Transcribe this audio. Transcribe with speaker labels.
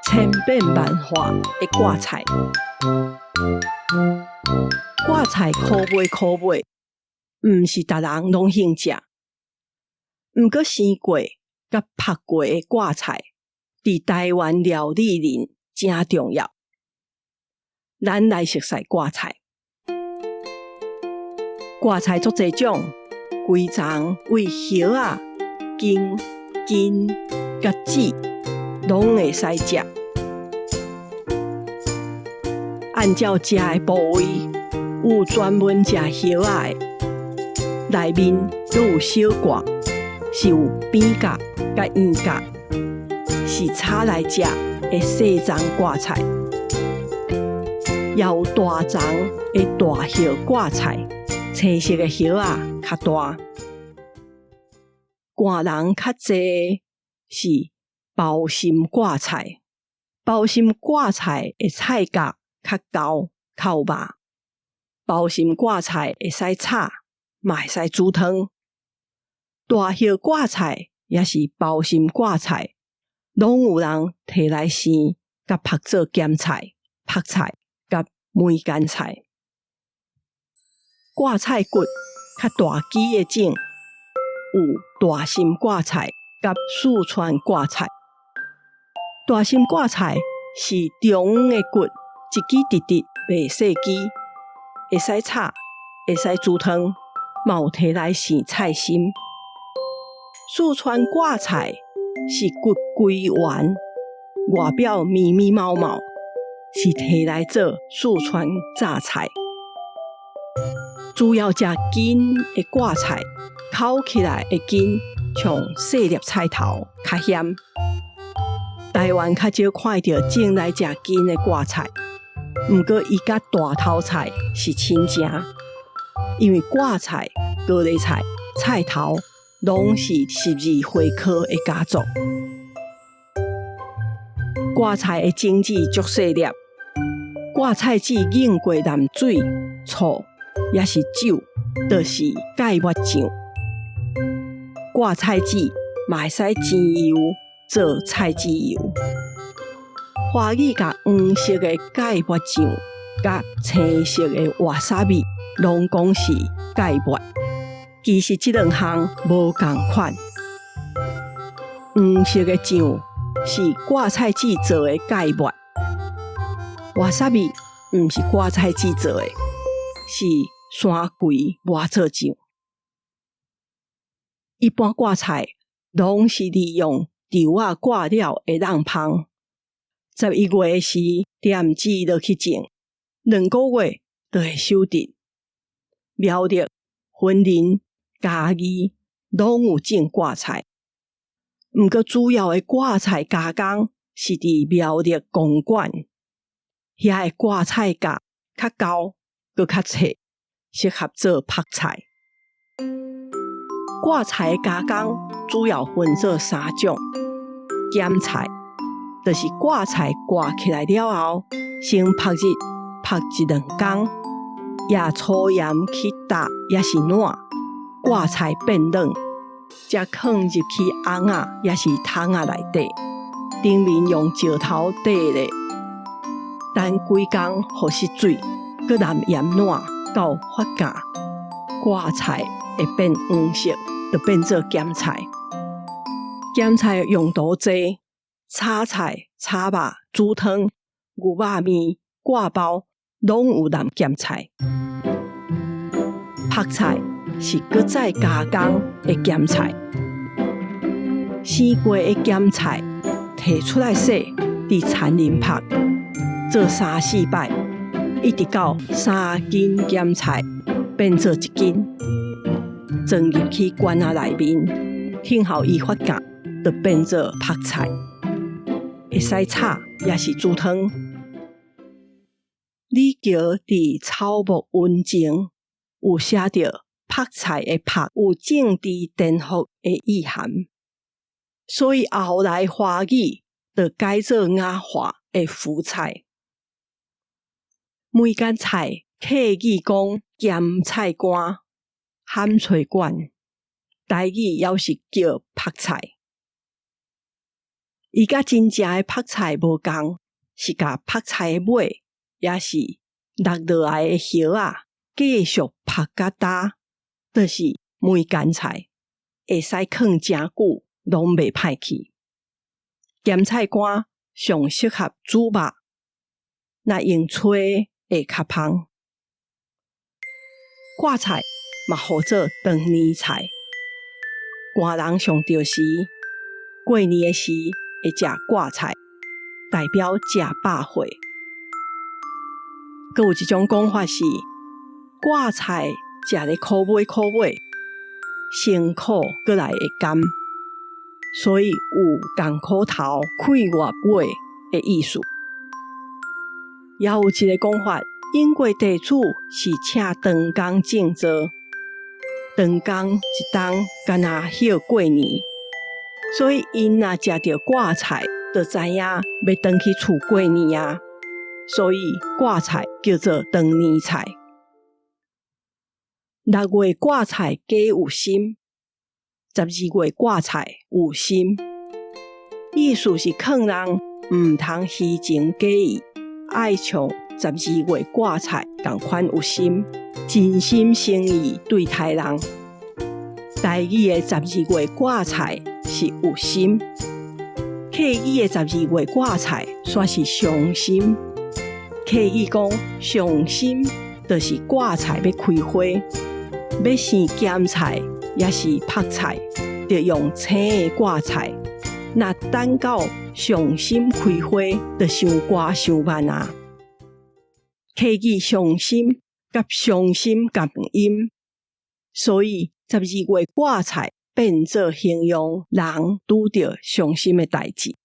Speaker 1: 千變萬化的掛菜，掛菜苦味苦味，毋是逐人攏興食。毋過生過佮曝過的掛菜，佇台灣料理裡誠重要。咱來熟似掛菜，掛菜足濟種，規叢為葉仔、莖、根佮籽攏會使食。按照食的部位，有專門食葉仔的，內面閣有小掛，是有扁角佮圓角，是炒來食的細欉掛菜，也有大叢的大葉掛菜，青色的葉仔較大。寒人較濟是包心掛菜，包心掛菜的菜角較厚，較有肉。包心掛菜會使炒，嘛會使煮湯。大葉掛菜抑是包心掛菜，攏有人提來生佮曝做鹹菜、曝菜佮梅乾菜。掛菜骨較大支的種，有大心掛菜佮四川掛菜。大心掛菜是中央的骨，一支直直袂細支，會使炒，會使煮湯，嘛有提來生菜心。四川掛菜是骨規圓，外表密密毛毛，是提來做四川榨菜。主要食根的掛菜，口起來的根像細粒菜頭，較鹹。台灣較少看著種來食根的掛菜，毋過伊佮大頭菜是親情，因為掛菜、高麗菜、菜頭攏是十字花科的家族。掛菜的種子足細粒，掛菜籽凝過淋水、醋，抑是酒，就是芥末醬。掛菜籽嘛會使煎油做菜籽油。華語共黃色的芥末醬，佮青色的瓦薩比，攏講是芥末。其實這兩項無仝款。黃色的醬是掛菜籽做的芥末，瓦薩比毋是掛菜籽做的，是山葵磨做醬。一般掛菜攏是利用稻仔割了的櫳芳。11月時點籽落去種，2個月就會收得。苗栗、雲林、嘉義攏有種掛菜，毋過主要的掛菜加工是佇苗栗公館，遐的掛菜角較厚，閣較脆，適合做曝菜。掛菜的加工主要分做三種：鹹菜，就是掛菜割起來了後，先曝日曝一兩工，壓粗鹽去搭，抑是滷，掛菜變軟，才囥入去甕仔，抑是桶仔內底，頂面用石頭塊咧，等幾工予失水，閣淋鹽滷到發乾，掛菜會變黃色，就變做鹹菜。鹹菜用途濟，炒菜、炒肉、煮湯、牛肉麵、割包，攏有淋鹹菜。曝菜是閣再加工的鹹菜，生過的鹹菜提出來洗，佇田裡曝，做三四擺，一直到3斤鹹菜變做1斤，裝入去罐仔內面，等候伊發乾，就變做曝菜，會使炒，抑是煮湯。李喬佇《草木溫情》有寫著曝菜的曝有政治顛覆的意涵，所以後來華語就改做雅話的浮菜。梅乾菜客語講鹹菜乾、鹹脆管，台語猶是叫曝菜。伊佮真正的曝菜無仝，是共曝菜的尾，抑是落落來的葉仔，繼續曝甲焦，就是梅乾菜，會使囥誠久，攏袂歹去。鹹菜乾上適合煮肉，若用炊會較芳。掛菜嘛號做長年菜，寒人上著時，過年的時會食掛菜，代表食百歲。閣有一種講法是，掛菜食咧苦尾苦尾，辛苦閣來會甘，所以有仝苦頭快活尾的意思。也有一个講法，因為地主是請長工種作，長工一冬敢若歇過年，所以𪜶若食著掛菜，就知影欲轉去厝過年啊。所以掛菜叫做長年菜。六月掛菜假有心，12月掛菜有心，意思是勸人毋通虛情假意，愛像十二月掛菜仝款有心，真心誠意對待人。台語的十二月掛菜是有心，客語的十二月掛菜煞是傷心。客語講傷心，就是掛菜欲開花，欲生鹹菜抑是曝菜，著用青的掛菜。若等到傷心開花，就傷寒傷慢啊。客語傷心佮傷心仝音，所以十二月掛菜變做形容人拄著傷心的代誌。